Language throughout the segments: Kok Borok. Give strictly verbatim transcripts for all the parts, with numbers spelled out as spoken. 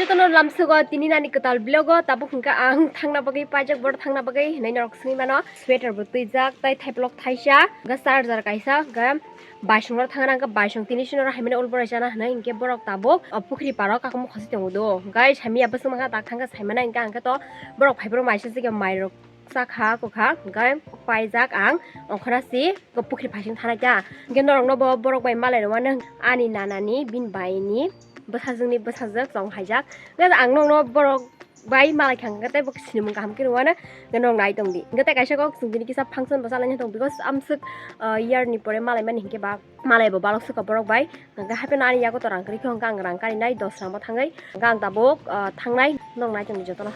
Jotono lamsogo tini nani kwtal vlog o tabuk hwnkha ang thangna bagwi paijak, boro thangna bagwi hinwi norok swngwi mano. Sweater bo twijak, tai thaiplok thaisa, hwnkha charger kaisa, hwnkha baisong rok thangna, hwnkha baisong tini sino haimani ol borai chana hinwi hinkhe borok tabuk o pukhri paro kakamo khosoi tongo do. Hwnkha samiya bwswk mankha tak thangkha saimano, hwnkha hwnkhe to borok phaiphuru maisa se mairok chakha kokha, hwnkhe paijak ang ongkhorasi pukhri phaising thanai ta. Hwnkhe norokno bo borok bai malai rwmano ani nanani bini baini bwsajwkni bwsajwk chong haijak. Hwnkhe ang nokno borok bai malai kha hwnkhe tei bo sinimung kaham khe rwmano hwnkhe norok nai tongdi. Hwnkhe tei kaisa kok chwng tini kisa function bo chalaina tong because amswk, ah, year ni pore malai mani hwnkhe ba. Malai bo balok swkha borok bai. Hwnkhe hapheno ani yago to rang kwrwi khe hwnkhe ang rang karinai dos rang bo thangwi. Hwnkhe ang tabuk, ah, thangnai norok nai tongdi jotono.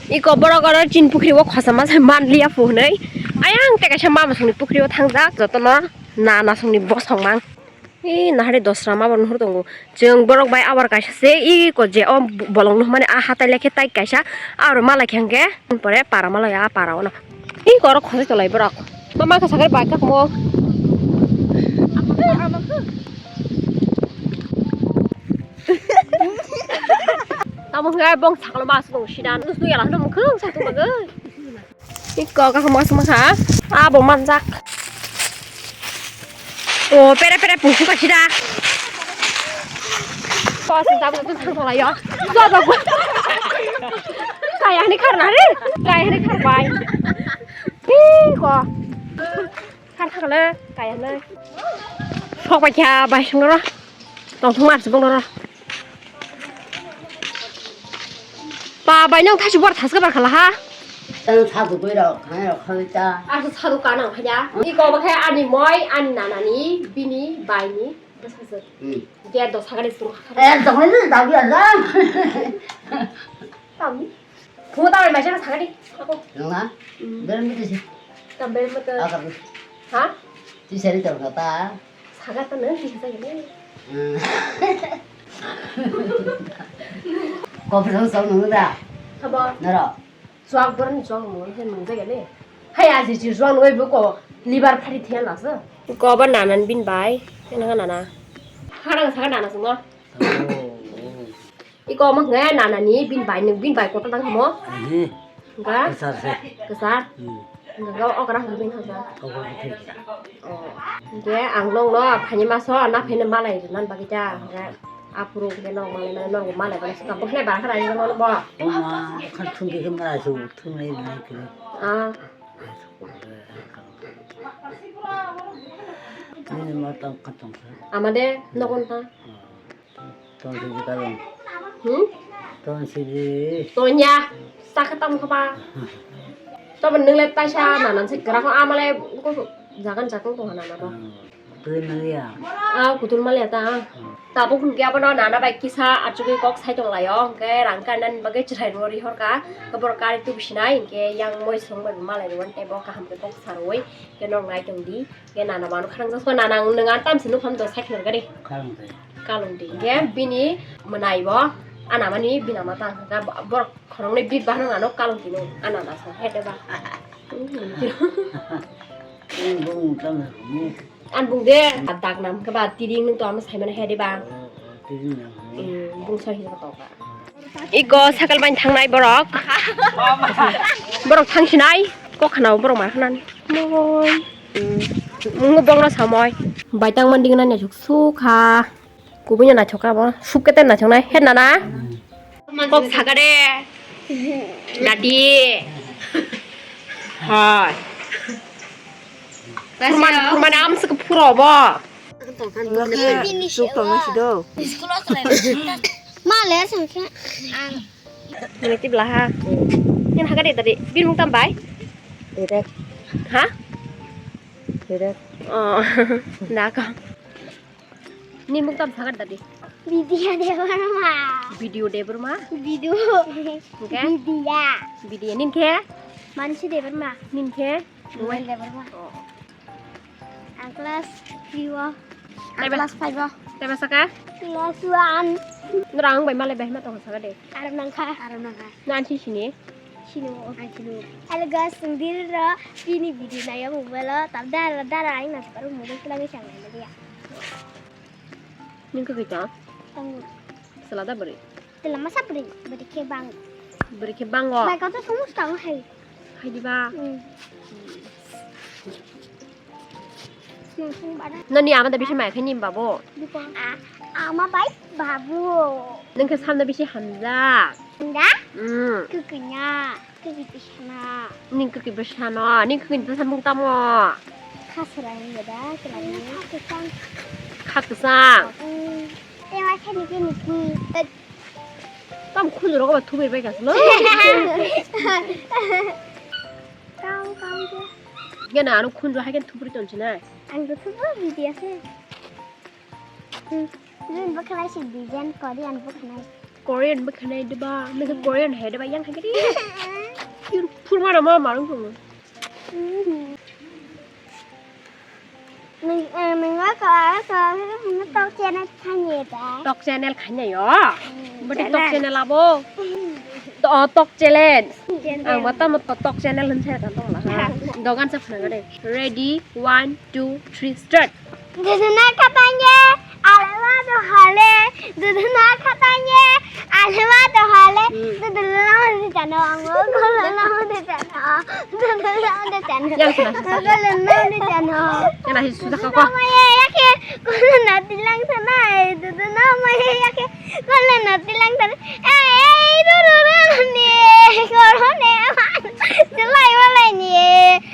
Iko borok oro chin pukhri o khosama se man liya pu hwnwi. Ayang tei kaisa mama songni pukhri o thangjak jotono na nasongni bosong mang. Ee nahari dos rang ma bo nuhur tongo. Chwng borok bai abar kaisa se iko je o bolong nukmani a hatai lekhe tai kaisa aro malai khe hwnkhe pore para malai a para ono. Ih, korok khosoi tolai borok. Mama khe sakari bai kak mo. Tamo hwnkhe bong sakalo ma aswk tong sidan. Nusnung yala hwnkhe mukhung sak tong bagwi. Iko kak mo aswk makha. Abo manjak. O pere pere pungsu ka sida. Ko aswk tamo tong thang tolai yo. Kaya hani khar na re. Kaya hani khar bai. Ih, ko. Kar thakle, kaya le. Sok bai kya bai sung ro. Tong thung mar sibong ro. Pa bai nang thachi bor thas ka bar khala ha. Tang thaku koi ro, khanai ro khawi ta. Asa saru ka nang phaya. Ni ko ba khe ani moi, ani nanani, bini, bai ni. Bwsajwk. Hmm. Ge dos hagar sung. Eh, dong ni da bi ada. Tami. Phungo ta mai jana sagadi. Ako. Nang na? Hmm. Berem ni si. Tam berem ta. Akar. Ha? Ti seri tor kata. Saga ta nang ti sa gele. Hmm. Kopro sa nang da. Habo. Naro. Chuak borok ni chuak mung khe nung jaga le. Hai aji ji chuak nungwi bo ko liver phari thia na sa. Ko ba nanan bin bai. Nang nana. Khadang saga nana sungo. Iko mo hwnga nanani bin bai, nwng bin bai kotor tang hamo? Mhm. Hwnga? Kwchar se. Kwchar? Hmm. Hwnga o okra hwnga bin hwnga. Okra hwnga. Oh. Hwnkhe ang nokno phaini maso na phaini malai rwna bagwi ta. Hwnkhe aphuru hwnkhe nok malai mani nok malai mani swkang bwkhlai ba khara hwnwi mano bo. Oma khan thumbi khe malai su thumlai nai khe. Ah. Nini ma tang khatong khe. Amade nokon ta. Ton sidi kalong. Hmm? Ton sidi. Tonya. Sakhe tam khaba. Tobo nwngle taisa nanan se gra ko amale ko jagan jakong tong hana na to. Hmm. Twi maliya. Ah, kutul maliya ta. Hmm. Tabuk hwnkhe abono nana bai kisa achugwi kok sai tong laio. Hwnkhe rang karnani bagwi chwrai rw ri horka. Khe borok kari tubu sinai hwnkhe yang moi song bai malai rw tei bo kaham khe kok sarwi. Khe nok nai tong di. Khe nana mano kharang jasko nana nwng an tamsi nukham do sai khwrwng gari. Kharang twi. Kalung di. Khe bini mwnai bo ana mani bina mata hwnkha borok khoroknwi bit bahno ano kalung tino ana da sa hede ba. Nwng bung tang ni. An bung de dak nam khe ba tiring nwng to amo sai mano hede ba. Tiring nam. Bung sai hino to ba. Iko sakal bai thangnai borok. Borok thangsinai kok khana borok ma khanani. Moi. Mungo bongno samoi. Bai tang mandi gana ne suk suk ha. Kubui no naithok kha bo. Suk kete naithok nai. He nana. Kok sakare. Dadi. Hai. Kurman, kurman am sik puro bo. Suk tong si do. Ma le sangkhe. Ang. Ini tip lah ha. Yang haga deh tadi. Bin muktam bai. Direct. Ha? Direct. Oh. Nako. Ni muktam sagat tadi. Vidya Debbarma. Video Debbarma. Video. Oke. Vidya. Vidya. Nin ke? Mansi Debbarma. Nin ke? Noel Debbarma. Oh. Ang class three o. Ang class five o. Taiba saka? Class one. Nora ang bai malai bai ma tong saka de. Aram nangkha. Aram nangkha. Na ansi sini? Sino. Ang sino. Hello guys, ang diri ro pini video nayo mobile o. Tab dara dara ang na separu mobile kila ngi sang na dia. Ning ka kita? Tanggu. Selada beri. Tela masa beri, beri ke bang. Beri ke bang o. Bai kau tu sumus kau hai. Hai di ba. Hmm. Nung sung bada. Nani ama da bisi mai khe nim babo. Biko. A, ama bai babu. Nung khe samda bisi hamjak. Da? Hmm. Kukanya. Kukui bwsano. Ning kukui bwsano, ning kukui bwsa mung tamo? Khaswrang ya da, kelai ni. Khakisang. Khakisang. Hmm. Tema khani ke niki. Tam khunju rogo ba thubir bai kaslo. Kam, kam ke. Gana anu khunju hai ke thubir ton china. Ang to thubir video se. Hmm. Rin bwkhanai se design Korean bwkhanai. Korean bwkhanai diba, nang Korean hai diba, yang hai di. Purma rama marung thung. Mhm. Nang, eh, nang ka, ka, ka, tok channel khanye ta. Tok channel khanye yo. Hmm, bwtwi tok channel. Channel abo. To, tok challenge. Channel. Ang mata mata tok channel hin sa ta tong la ha. Dogan sa phana gade. Ready, one, two, three, start. Duduna khatanye, alwa do hale. Duduna khatanye, alwa do hale. Hmm. Duduna lama de jano, ango kola lama de jano. Duduna lama de jano. Yang sana, sana. Kola lama de jano. Yang nasi sudah kau. Duduna maya yake, kola nati lang sana. Duduna maya yake, kola nati lang sana. Ei, ei, ru, ru, ru, ru, ni, goro ne, man, chulai walai ni,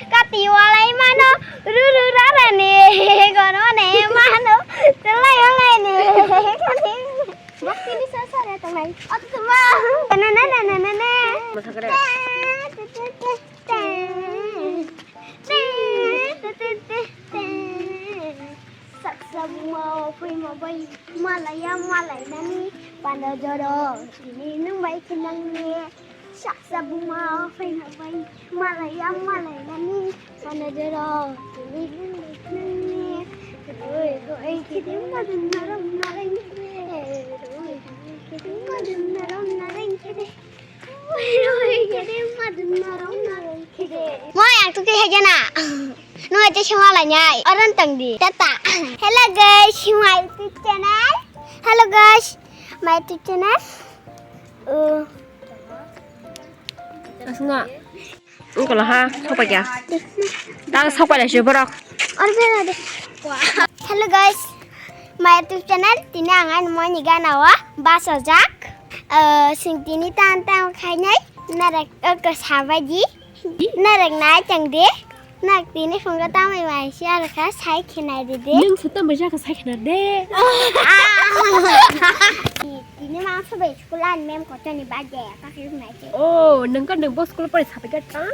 kati walai mano, ru, ru, ra, ra, ni, goro ne, mano, chulai walai ni, kati. Bak sini sasa re tangai. Atu ma. Na, na, na, na, na, na. Masa kere. Te, te, te, te. Saksa buma o phaima bai malaya malainani panda joro tini nwng bai khe nangni. Saksa buma o phaima bai malaya malainani panda joro tini nwng bai khe nangni. Roi roi khede madun narom nareng khede. Roi roi khede madun narom nareng khede. Moi ang tuki hai jana. Nung aja sima lanyai. Orang tang di. Tata. Hello guys, my YouTube channel. Hello guys, my YouTube channel. Uh. Asnga. Ungkala ha, sopai ya. Tang sopai la sih borok. Or bera de. Hello guys, my YouTube channel. Tini ang ani moi ni gana wa basa jak. Eh, sing tini tan tan khainai. Narek, eh, ke sabai di. Narek nai tang de. Nak tini phunga tamai mai si ar kha sai khinai de de. Nung suta mai jak sai khinai de. Tini ma sabai school an mem kotoni ba de ka khe mai de. Oh, nung ka nung bo school pore sabai ka ta.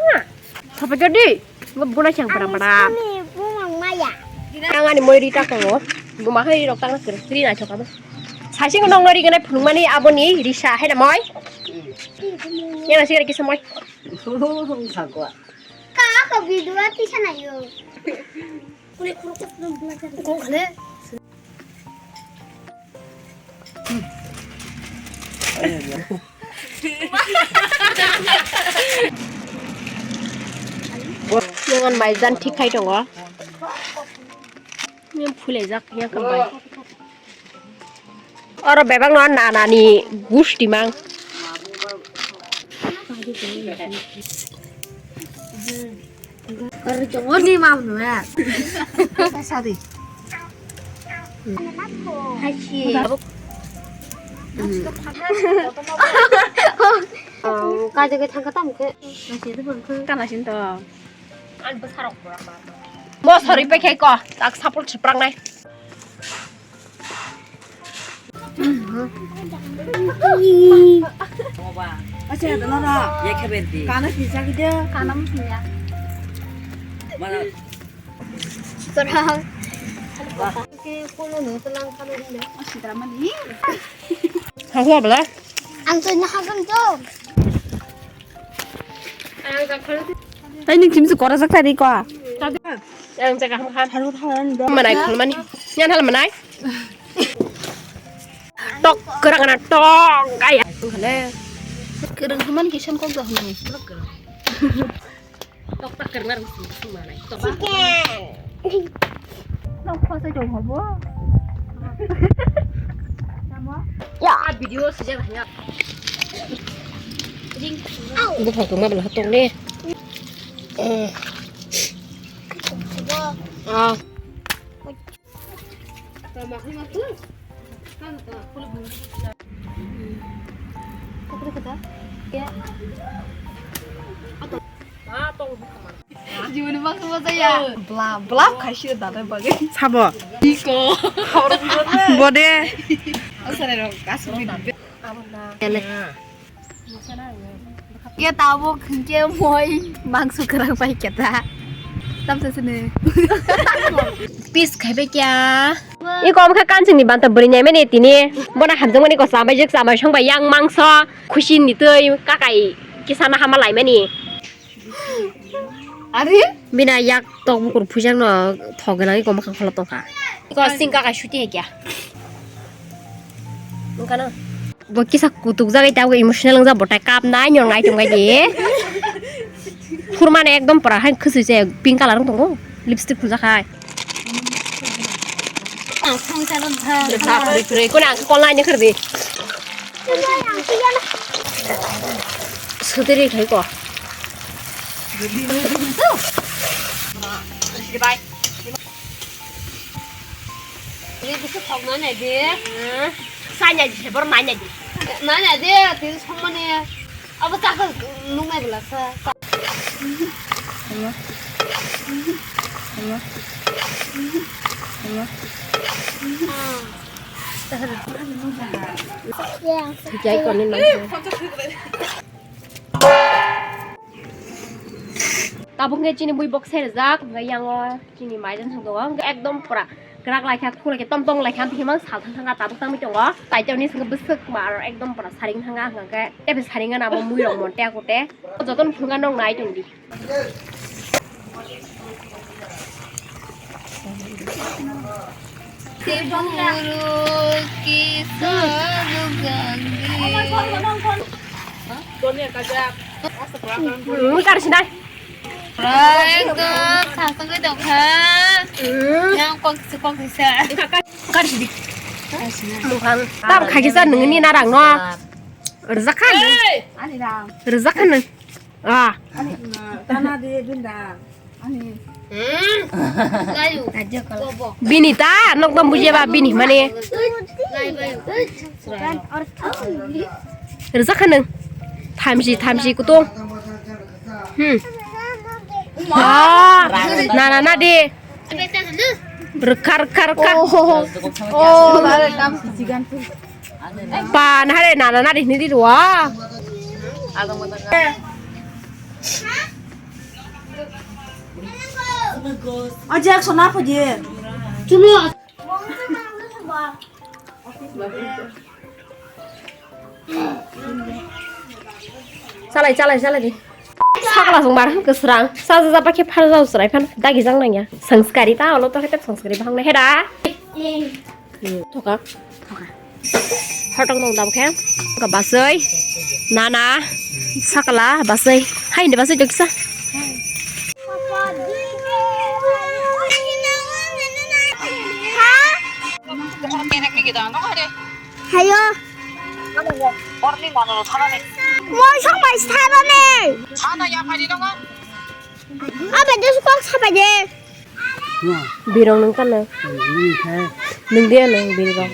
Sabai ka di. Bo bona chang para para. Ani school ni bumang maya. Ang ani moi ri ta ko. Buma hai rok tang kri na choka bo. Sasing nong ri gana phunung mani aboni risa hai na moi. Yana sigara kisa moi. Sakwa. Ka ka video ti sana yo. Kule kule kule kule kule. Yang mai jan thik khai tongo. Yang phulai jak yang kambai. Oro bebak no nana ni gusti mang. Oro jongor ni mam no ya. Sadi. Hachi. Kaje ke thangka tam ke. Kana sin to. An bwsarok. Mo sori pe khai ko. Tak sapul chiprangnai. Acha, dala da. Ye khe berdi. Kana sisa gide. Kana musunya. Mana? Terang. Ke kono no telang kana ni. Masih drama ni. Hawa bela. Ang tu nahagam tu. Tei nwng chimsu kora jak tari ko. Ang jaga ham ham. Manai khulmani. Yan hal manai. Tok kerang ana tok kaya. Khale. Kerang haman kisan kok dah ni. Tok tak kerang manai. Tok. Chicken. Tok kok sa jong hobo. Nama? Ya. Video sejak hanya. Buphang tongma bela tong de. Ah. Jiboni baksa baksa ya. Bla, bla, khaisi da dai bagwi. Sabo. Iko. Bode. Asare rok, asare. Kele. Ke tabuk hingke moi mangso kwrang pai keta. Tamsa sini. Pis khaibe kya? Iko omkha kansing ni banta bwrwi nai mani tini. Bona hamjak mani ko samai jik samai song bai yang mangso. Khusi ni twi kakai kisa na hama lai mani. Are? Bina yak tok bukur phujak no thok gwnang iko mwkhang kholo tongkha. Iko sing kakai suti hai kya? Nungkha no? Bo kisa kutuk jagai tabuk emotional wngjak bo tai kap nai nyor ngai tong gai di. Khurmani ekdom pura hai khwswi se pink colour wng tongo lipstick phujak hai. Ang thang sa ron tha. Sa puri puri ko nang ko lai ne khar di. Sudiri khai ko. Bye. Ini bisa kok mana dia? Sanya di sebor nanya di. Nanya dia, dia sama nih. Apa cakap nungai belasa? Jai konin nang. Tabuk nge chini bui box hai rijak, hingke yango chini maidan thang tongo, hingke ekdom pura kwrak laikha, khulai khe tong tong laikha, himang sal thang thang tabuk tangwi tongo, taitoni singke bwswk ma aro ekdom pura saring thanga, hingke teibo saring gana abo mui rok monte akute, jotono phunukha nog nai tongdi. Hmm, kar sinai. Ekdom thangwi tongkha. Hmm. Yang kok kisa, kok kisa. Kar sidi. Mukhang. Tam khaikisa nungni narang no. Rijak kha nung. Rijak kha nung. Ah. Tana de binda. Ani. Bini ta, nok dom bujia ba bini mane. Rijak kha nung. Thamsi, thamsi kutung. Hmm. Ah, na, na, na de. Rwkha, rwkha, rwkha. Oh, oh, oh, dale, kam sigan tu. Pa, na hare, na, na, na, ri, ni, ri, wa. Aja, sona, pojie. Chalo. Chalai, chalai, chalai di. Sakla song bar kwsrang. Saja jaba khe phar jao chwrai phan dagi jang nangya. Sanskari ta olo to khe sanskari bahang na hera. Hmm, thoka. Thoka. Hotong dong dam khe. Ka basai. Nana. Sakla basai. Hai ni basai doksa. Hayo. Moi sok bai sabo ni. Abe de kok sabai de. Birong nung kan nung. Nung dia nung birong.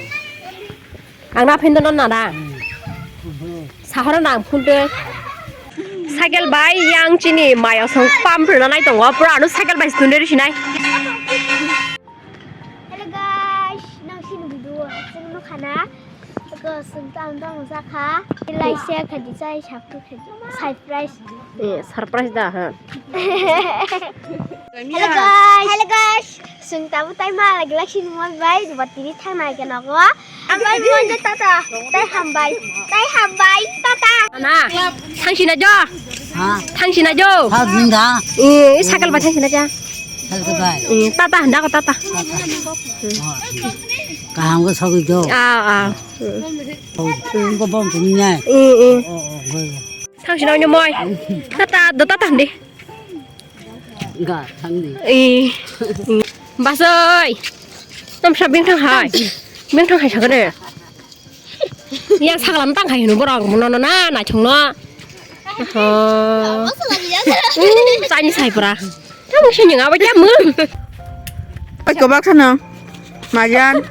Ang na phin dono nada. Sahoro nang phun de. Cycle bai yang chini maya song pam phirna nai tongo. Pura anu cycle bai stunde ri sinai. Hello guys, nang sini video hasil no khana. Ko sung tam tam sa kha. Like share kha di chai subscribe kha di. Surprise. Eh, surprise da ha. Hello guys. Hello guys. Sung tabu tai ma lagi lagi sini mol bai buat tini thang nai kena ko. Ang bai mo je tata. Tai hambai. Tai hambai tata. Na. Thang sina jo. Ha. Thang sina jo. Ha dinga. Eh, sakal ba thang sina ja. Sakal ba. Eh, tata handa ko tata. Kaham ko sogwi jo. Ah, ah. Ko bom tini nai. Eh, eh. Oh, oh, oh. Thang sina nyo moi. Tata do tata handi. Ga thang di. Eh. Basoi. Tom sa bing thang hai. Bing thang hai sakare. Yang saklam tang khai hino borok nono na naithok no. Oho. Hmm, chani sai pura. Tamo sini ngabo jamu. Oi, kobak khano. Majan.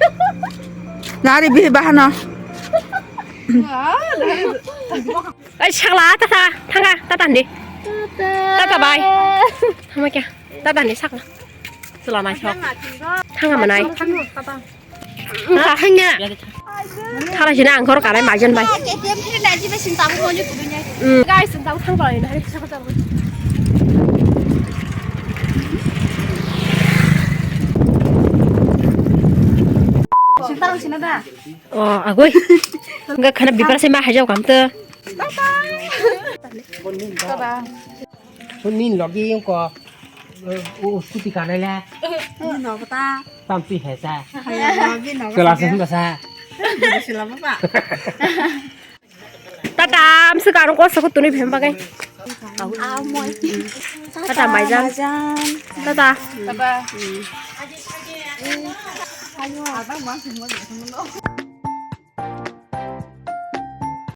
Nari bihi bahano. Ai, sakla, tata, thanga, tata handi. Tata, bye. Thama kya? Tata handi, sakla. Chwla naithok. Thanga manai. Thanga. Thala sini ang khor kanai majan bai. Hmm. Guys, ang tau thang bai na. Oh, agoi. Enggak kena bipar sih mah aja kamu tuh. Nin logi yung ko. U scooty kanai le. Bino kota. Tampi hesa. Bino kota. Kelas enggak sa. Sila apa? Tata, mesti karung kos aku tuni bhem pakai. Amoy. Tata, Maijan. Tata. Tata. Ayo, abang masih mau.